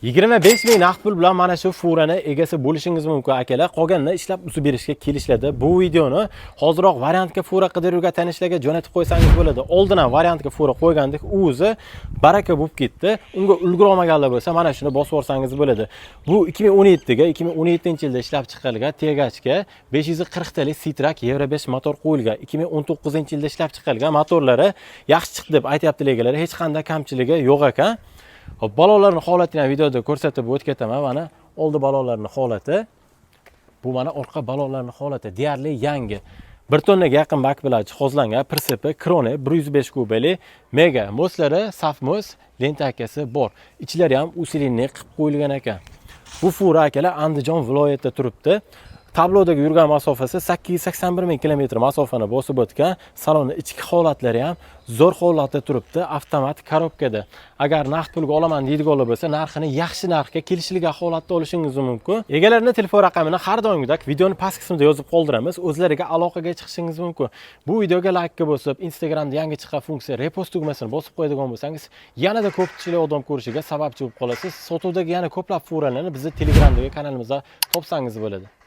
25 ming naqd pul bilan mana shu furani egasi bo'lishingiz mumkin, akalar. Qolganini ishlab uzib berishga kelishiladi. Bu videoni hoziroq variantga fura qidiruvga tanishlarga jo'natib qo'ysangiz bo'ladi. Oldin ham variantga fura qo'ygandik, u o'zi baraka bo'lib ketdi. Unga ulgura olmaganlar bo'lsa, mana shuni bosib yuborsangiz bo'ladi. Bu 2017 ga, 2017-yilda ishlab chiqarilgan тягач ga 540 talik Sitrak Yevro 5 motor qo'yilgan. 2019-yilda ishlab chiqarilgan, motorlari yaxshi chiqdi deb aytyaptilar egalari, hech qanday kamchiligi yo'q ekan. Hop, balonlarning holatini ham videoda ko'rsatib o'tib ketaman. Mana oldi balonlarning holati. Bu mana orqa balonlarning holati, deyarli yangi. 1 tonnaga yaqin bak bilan jihozlangan, прицеп i Krone 105 kubeli Mega. Мост lari saf мост, лентейка si bor. Ichlari ham усиленный qilib qo'yilgan ekan. Bu fura, akalar, Andijon viloyatida turibdi. Tablodagi yurgan masofasi 881 ming kilometr masofani bosib o'tgan. Salonni ichki holatlari ham zo'r holatda turibdi, avtomat коробка da. Agar naqd pulga olaman deydiganlar bo'lsa, narxini yaxshi narxga, kelishilgan holatda olishingiz mumkin. Egalarini telefon raqamini har doimgidek videoni past qismida yozib qoldiramiz. O'zlariga aloqaga chiqishingiz mumkin. Bu videoga laykka bosib, Instagramda yangi chiqqan funksiya repost tugmasini bosib qo'yadigan bo'lsangiz, yanada ko'pchilik odam ko'rishiga sababchi bo'lib qolasiz. Sotuvdagi yana ko'plab furalarni bizni Telegramdagi kanalimizda topsangiz bo'ladi.